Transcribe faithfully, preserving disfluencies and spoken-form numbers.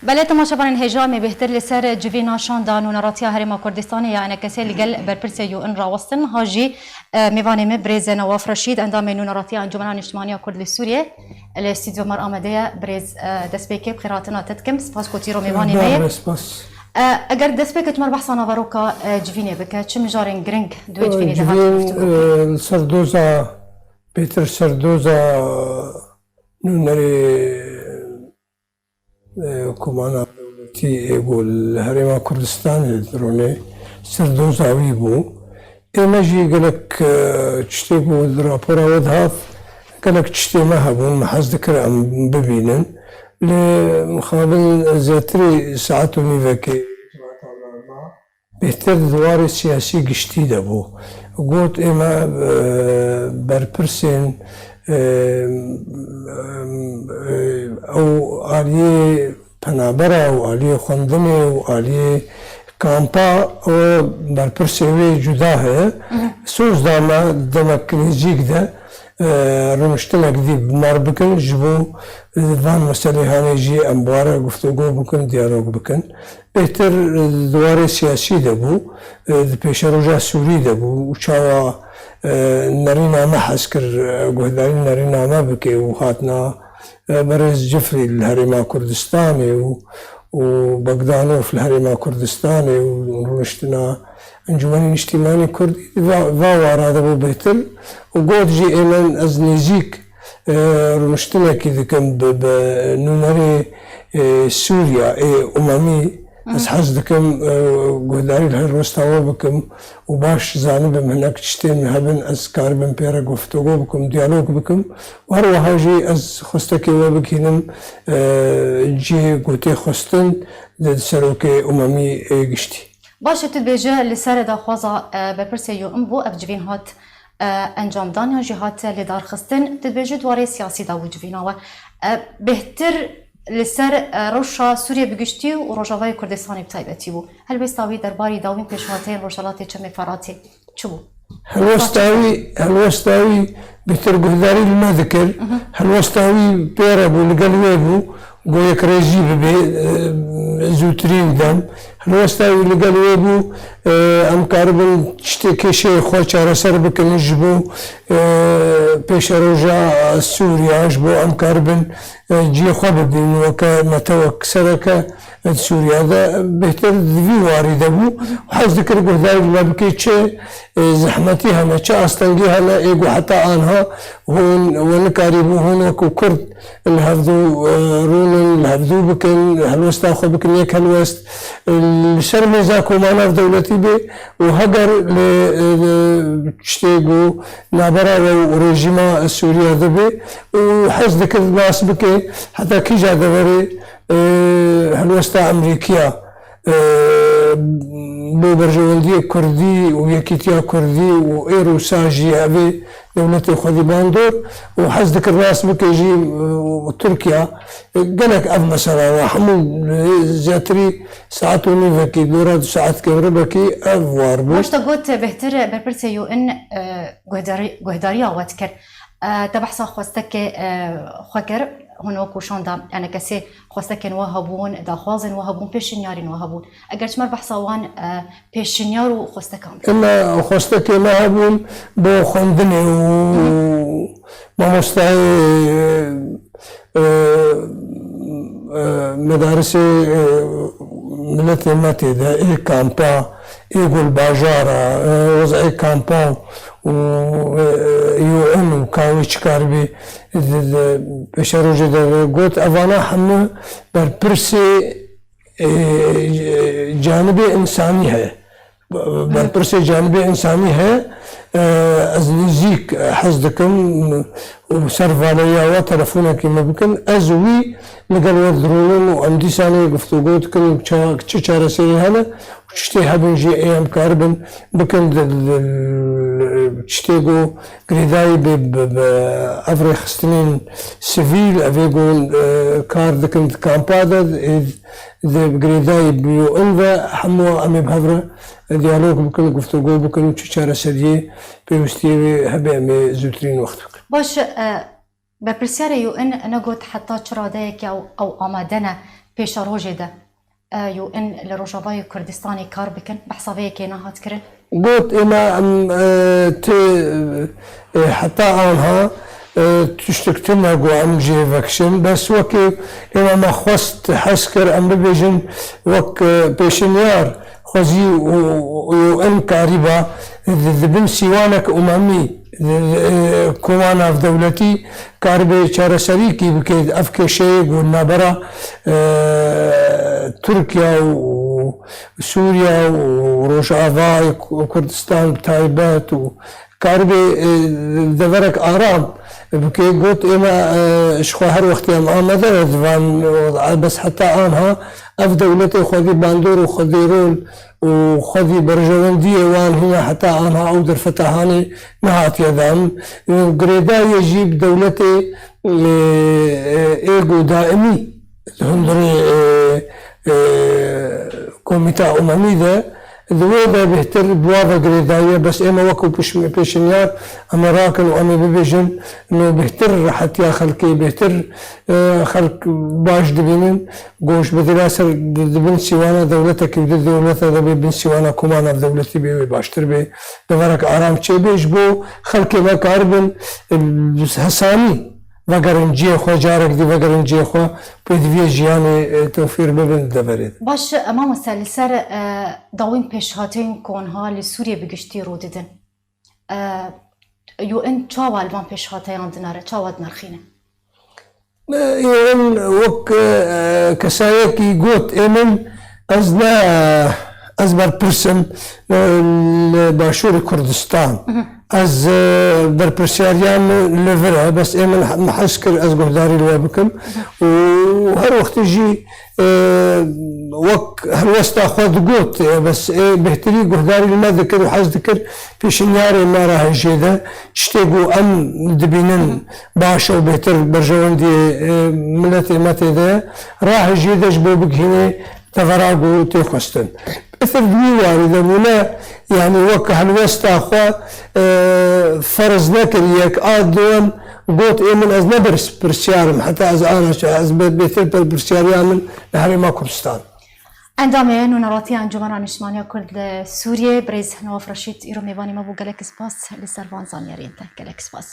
Belê, temaşevanên hêja, em ê bêhtir li ser civîna şanda nûneratiya Herêma Kurdistanê ya ENKSê li gel berpirsê U N rawestin. Ha jî, e, mêvanê me birêz Newaf Reşîd, endamê nûneratiya Encûmena Niştimanî ya Kurd li Sûriyê, li stûdyo me re amade ye. Birêz, e, destpêkê bi xêrhatina te dikim. Spas ku tu îro mêvanê me yî. Spas, spas. E, eger destpêkê tu me re behsa naveroka, e, civînê bike, çi mijarên giring di wê civînê de hatin guftûgo kirin? Civîn, e, li ser doza, bêhtir ser doza nûnerê e, komana dewletî ê ku li Herêma Kurdistanê dirûnê ser doza wî bû. Ê me jî gelek, e, tiştê ku di rapora we de hat, gelek tiştê me hebûn, me hez dikir em bibînin. Lê mixabin zêtirî saet û nîvekê bêhtir di warê siyasî giştî de bû. Got, ê me, e, berpirsên, e, e, ew aliyê penabera û aliyê xwendinê û aliyê kampa, ew berpirsê wê cuda heye. Soz da me demek nêzîk de, e, rûniştinek dî bi me re bikin, ji bo, e, van meselê hanê jî em bi we re guftûgo bikin, diyalog bikin. Bêhtir, e, di warê siyasî de bû, e, di pêşeroja Sûrî de bû û çawa, e, nerîna me hez kir, e, guhdarî nerîna me bike û hatina, e, berêz Cifrî li Herêma Kurdistanê û, û Bagdanof li Herêma Kurdistanê û rûniştina Encûmenê Niştîmanî Kurdî va, va wara de bû bêhtir û got jî ê min ez nêzîk e, rûniştinekî dikim bi, bi nûnerê, e, Sûriya ê umemî. Ez hez dikim, e, guhdarî li helwesta we bikim û baş zanibim hinek tiştên hebin ez karibim pê re guftûgo bikim, diyalog bikim. Û her wiha jî ez xwestekê we bigihînim, e, cihê ku tê xwestin di serokê umemî ê giştî. Baş e, tu dibêje li ser daxwaza, e, berpirsê U N bû ev civîn hat, e, encamdan yan jî hat lêdarxistin? Tu dibêje di warê siyasî de bû civîna we. E, bêhtir li ser, e, rewşa Sûriyê bi giştî û Rojavayê Kurdistanê bi taybetî bû. Helwêsta wî derbarî dawîn pêşhateyên Rojhilatê Çemê Feratê çi bû? Helwesta wî, helwesta wî bêhtir guhdarî li me dikir. Helwesta wî pê re bû, li gel wê bû, ku yekrêzî bibe, e, zûtirîn dem. Helwesta wî li gel wê bû, e, em karibin tiştê kêşeyê xwe çareser bikin ji bo, e, pêşeroja Sûriya, ji bo em karibin, e, cihê xwe bibînin weke netewek sereke. Di Sûriya de bêhtir di vî warî de bû. Hez dikir guhdarî li me bike çi, e, zehmetî hene, çi astengî hene, ê ku heta anha hûn we nikarîbû hûn wekû Kurd li hevdû, e, rûnin, li hevdû bikin, helwesta xwe bikin yek helwest. E, li ser mêza koma navdewletî bê û heger li, e, li tiştê ku nabera we û rejîma Sûriya de bê û hez dikir nas bike heta kîja deverê e, helwesta Amerîkiya, e, bo berjewendiyê Kurdî û yekîtiya Kurdî û ê rûsa jî evê dewletê xwedî bandor û hez dikir rast bike jî, e, û Tirkiya, e, gelek ev mesela wa hemû, e, zêtirî saet û nîvekî, dora du saet kevrebekî ev war bû. Baş te got, bêhtir berpirsê U N, e, guhdarî-, guhdariya we dikir. E, te behsa xwestekê, e, xwe kir, hûn wekû şanda, yani kesê xwestekên we hebûn, daxwazên we hebûn, pêşinyarên we hebûn. Eger çimer behsa wan, e, pêşinyar û xwestekan bikin. Ema xwestekê me hebûn bo xwendinê û mamostayê, e, e, medarisê, e, miletê me tê de, ê kampa, ê gul bajara, e, wez'ê kampa û, e, U N û ka wê çikaribî di, di pêşerojê de got, evana hemû berpirsê, e, canibê însanî heye. Berpirsê canibê însanî heye. E, ez nêzîk, e, hez dikim û ser valeya we telefonekî me bikin. Ez wî li gel we dirûnim û em dîsanê guftûgo dikin û ça-, çi çareserî hene û çi tiştê hebin jî ê em karibin bikin di, di, tiştê ku girêdayî bi, bi, bi ev rêxistinên sivîl, evê ku, e, kar dikin di kampa de, ê, di girêdayî bi U N ve hemû em ê bi hev re diyalog bikin, guftûgo bikin û çi çareseriyê pêwistiyê wê hebe em ê zûtirîn wext bikin. Baş e, Berpirsiyarê U N negot heta çi radeyekê ew, ew amade ne pêşerojê de, e, U N li Rojavayê Kurdistanê kar bikin? Behsa vê yekê nehat kirin? Got, ême em, e, ti, e, heta anha, e, tiştik tune ku em jê vekişin. Bes wekî ême me xwest hez kir, em bibêjin wek, e, pêşinyar xwezî û, û U N karîba di, di bin sîwanek umemî, di, di, e, koma navdewletî karibê çareserîkî bike ev kêşeyê ku nabera, e, Tirkiye û Sûriye û Rojavayê Ku-, Kurdistan bi taybet û karibê, e, deverek aram bike. Got, ême, e, ji xwe her wextê em amade ne di van, e, bes heta anha ev dewletê xwedî bandor û xwedî rol û xwedî berjewendiyê wan hîna heta anha ew derfeta hanê nehatiye dan. Û girêdayê jî bi dewletê, e, e, ê ku daimî di hundirê, e, e, Komîta Umemî de, di wê de bêhtir bi wa ve girêdayî ye. Bes ême wekû pişm-, pêşinyar em ê rakin û em ê bibêjin, no bêhtir rehetiya xelkê, bêhtir, e, xelk baş dibînin. Goş bi dila ser di, di bin sîwana dewletekî û di dewleta de bê bin sîwana koma navdewletî bê wê baştir bê. Deverek aram çêbê ji bo xelkê me karibin, e, hesanî vegerin cihê xwe, carek dî vegerin cihê xwe, pêdiviyê jiyanê, e, tewfîr bibin di deverê de. Baş, e, mamoste, li ser, e, dawîn pêşhateyên ku niha li Sûriyê bi giştî rû didin, e, U N çawa li van pêşhateyan dinere, çawa dinirxîne? E, U N wek, e, kesayekî got, ê min, ez ne, ez berpirs im, e, li Başûrê Kurdistan. Ez, e, berpirsyariya min li vir e, bes ê min he-, min hez kir ez guhdarî li we bikim. Û her wextê jî, e, wek helwesta xwe digot, e, bes ê bêhtirî guhdarî li me dikir û hez dikir pêşinyarê me re hejê de tiştê ku em dibînin baş e û bêhtir berjewendiyê, e, miletê me tê de ye, rahejê de ji bo bigihînê tevera ku tê xwestin. Piştre di wî warî de bûne, yanî wek helwesta xwe, e, ferz nekir, yek a duwem got, ê min ez ne berpirsiyar im, heta ez ana çi, ez bê-, bêhtir berpirsiyariya min li Herêma Kurdistan. Endamê Nûneratiya Encûmena Niştimaniya Kurd li Sûriyê, birêz Newaf Reşîd, îro mêvanê me bû. Gelek spas li ser van zanyariyên te. Gelek spas.